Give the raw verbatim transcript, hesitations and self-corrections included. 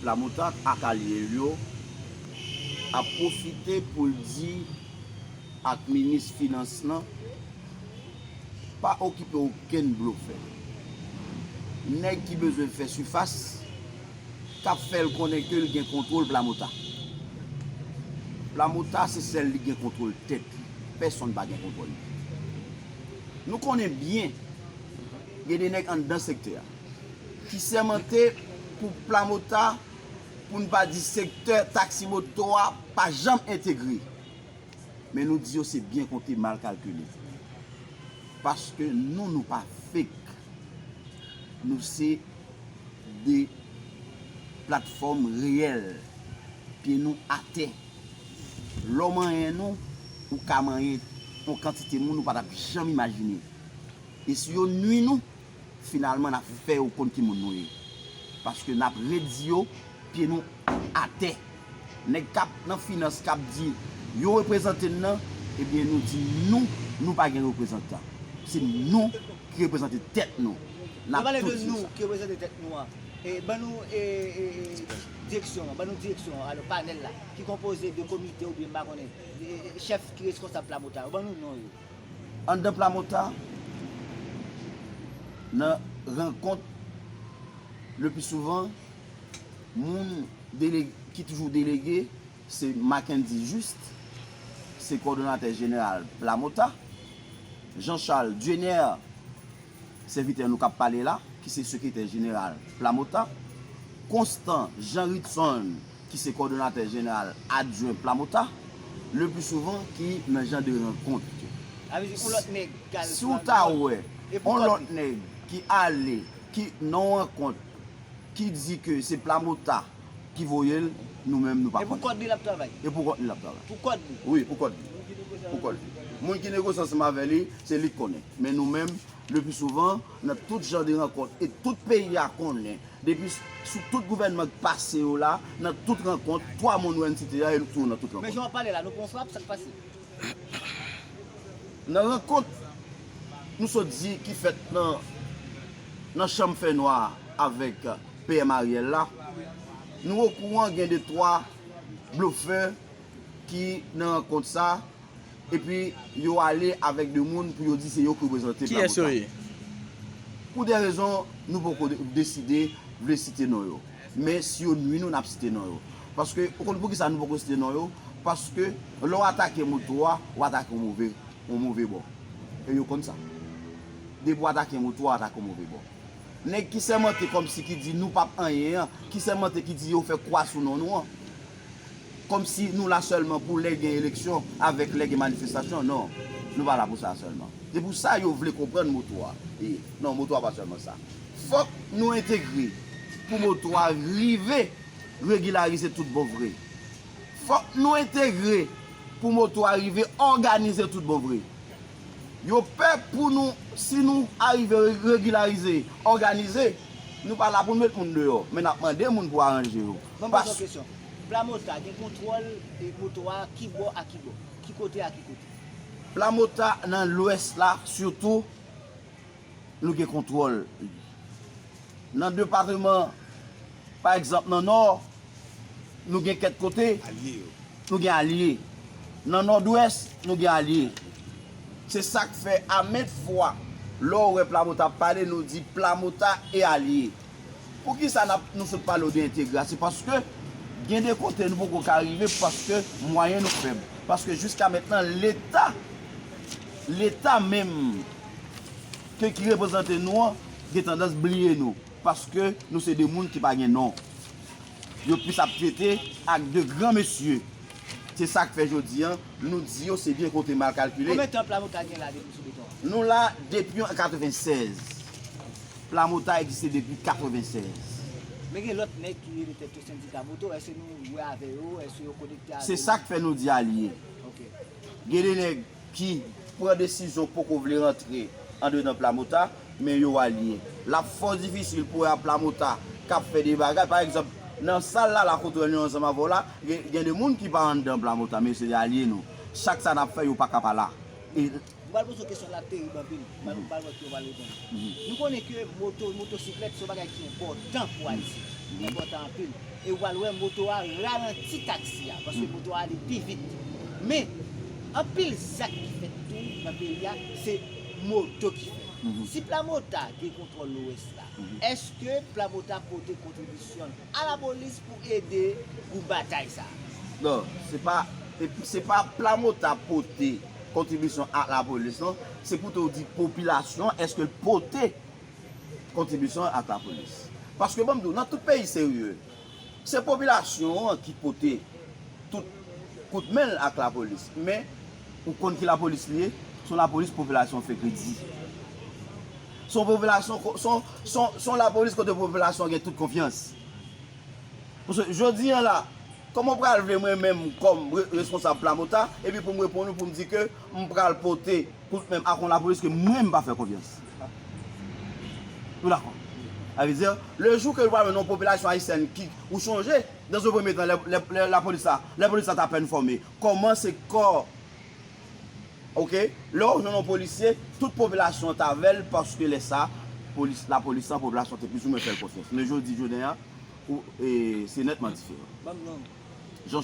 Lamothe ak alye l yo ap pwofite pou l di ak minis finans lan, pa okipe okenn blofè. Nèg ki bezwen fè sifas, k ap fè l konnen ke l gen kontwòl Plamota. Plamota se sèl li gen kontwòl tèt li. Pèsonn pa gen kontwòl li. Nou konnen byen, gen de nèg anndan sektè a ki sèmante pou Plamota, pou n pa di sektè taksi moto a, pa janm entegre. Men nou di yo se byen konte, mal kalkile. Paske nou, nou pa fake. Nou se de platfòm reyèl. Pye nou atè. Lè w manyen nou, ou ka manyen yon kantite moun ou pa t ap janm imajine. E si yo nwi nou, finalman, n ap fè yo konn ki moun nou ye. Paske n ap redi yo, pye nou atè. Nèg k ap nan finans k ap di yo reprezante n nan, ebyen, nou di nou, nou pa gen reprezantan. Se nou ki reprezante tèt nou. N ap tou di nou sa. Ki reprezante tèt nou an. E, ban nou, e, e, e, direksyon an, ban nou direksyon an, alò, panèl la, ki konpoze de komite oubyen, m pa konnen, e, e, chèf ki reskonsab Plamota yo, ban nou non yo. Anndan Plamota, nan rankont, le pli souvan, moun dele-, ki toujou delege, se Mackendy Juste, se kowòdonatè jeneral Plamota, Jean Charles Diener, sèvitè nou k ap pale la, ki se sekretè jeneral Plamota, Constant Jean Ritson, ki se kowòdonatè jeneral adjwen Plamota, le pli souvan ki nan jan de rankont yo. Si w ta wè yon lòt nèg ki ale, ki nan yon rankont, ki di ke se Plamota ki voye l, nou menm nou pa konnen. E pou kòd li l ap travay? E pou kòd li l ap travay. Pou kòd li? Wi, pou kòd li. Pou kòd li. Moun ki negosye ansanm avè li, se li k konnen. Men nou menm, le pli souvan, nan tout jan de rankont, e tout peyi a konnen, depi s-, sou tout gouvènman k pase yo la, nan tout rankont, twa moun ou wè n site a, yo toujou nan tout rankont. Men jan w ap pale la, nou pran frap, sa k pase? Nan rankont nou sot di ki fèt nan, nan chanm fènwa avèk P M Ariel la, nou okouran gen de twa blofè ki nan rankont sa, epi yo ale avèk de moun pou yo di se yo ki reprezante Plamota. Kiyès yo ye? Pou de rezon, nou poko de-, deside vle site non yo. Men si yo nwi nou, n ap site non yo. Paske, ou konn poukisa nou poko site non yo? Paske, lè w atake moto a, w atake yon move, yon move bò. E yo konn sa. Depi w atake moto a, w atake yon move bò. Nèg ki sèmante kòmsi ki di nou p ap anyen an, ki sèmante ki di yo fè kwa sou non nou an. Kòmsi nou la sèlman pou lè gen eleksyon avèk lè gen manifestasyon. Non, nou pa la pou sa sèlman. Se pou sa yo vle konprann moto a. E, non, moto a pa sèlman sa. Fòk nou entegre pou moto a rive regilarize tout bon vre. Fòk nou entegre pou moto a rive òganize tout bon vre. Yo pè pou nou, si nou arive re-, regilarize, òganize, nou pa la pou n met moun deyò, men n ap mande moun pou aranje yo. Ban m poze w kesyon. Plamota gen kontwòl, e, moto a ki bò a ki bò? Ki kote a ki kote? Plamota nan lwès la, sitou, nou gen kontwòl. Nan depatman, pa egzanp, nan Nò, nou gen kèk kote, nou gen alye. Nan Nòdwès, nou gen alye. Se sa k fè, a met fwa, lè w wè Plamota ap pale, nou di Plamota e alye. Poukisa n ap, nou sot pale w de entegre a? Se paske gen de kote nou poko ka rive paske mwayen nou fèb. Paske jiska mentnan, Leta, Leta menm ke ki reprezante nou an, gen tandans bliye nou. Paske nou se de moun ki pa gen non. Yo plis ap trete ak de gran mesye. Se sa k fè jodi a, nou di yo se byen konte mal kalkile. Konbyen tan Plamota gen la depi sou beton an? Nou la depi an katrevennsèz. Plamota egziste depi katrevennsèz. Men gen lòt nèg ki rele tèt yo sendika moto, èske nou wè avè yo, èske yo konekte avè nou? Se sa k fè nou di alye. Ok. Gen de nèg ki pran desizyon poko vle rantre andedan Plamota, men yo alye. L ap fò difisil pou wè a Plamota k ap fè de bagay. Pa egzanp, nan sal la, la kote w wè nou ansanm avè w la, gen, gen de moun ki pa anndan Plamota, men se de alye nou. Chak sa n ap fè, yo pa ka pa la. E M pral poze w kesyon la terib anpil. M pral, m pral wè ki w pral reponn. Mhm. Nou konnen ke moto, motosiklèt se yon bagay ki enpòtan pou Ayiti. Li enpòtan anpil. E w pral wè moto a ralanti taksi a, paske moto a ale pi vit. Men, anpil zak ki fèt tou nan peyi a, se moto ki fèt. Si Plamota gen kontwòl Lwès la, èske Plamota pote kontribisyon a lapolis pou ede pou batay sa a? Non, se pa, se pa Plamota pote kontribisyon ak lapolis, non. Se pito w di popilasyon, èske l pote kontribisyon ak lapolis? Paske, ban m di w, nan tout peyi serye, se popilasyon an ki pote tout kout men l ak lapolis. Men, ou konn ki lapolis li ye? Se yon lapolis popilasyon fè kredi. Se yon popilasyon, se yon, se yon, se yon lapolis kote popilasyon gen tout konfyans. Paske jodi a la, kòman w pral vle mwen menm kòm re- responsab Plamota, epi pou m reponn ou pou m di ke m pral pote kout men m ak yon lapolis ke mwen m pa fè konfyans? Nou dakò? Sa vle di, le jou ke nou pral jwenn yon popilasyon ayisyèn ki, ou chonje, dans un premier temps, lè, lè, lè lapolis la, lè polis la t apèn fòme, kòman se kò, oke, lè w jwenn yon polisye, tout popilasyon an t avè l, paske lè sa, polis, lapolis la, popilasyon te plizoumwen fè l konfyans. Men jodi, jodi a, ou, e, se nètman diferan. Ban m non. Jean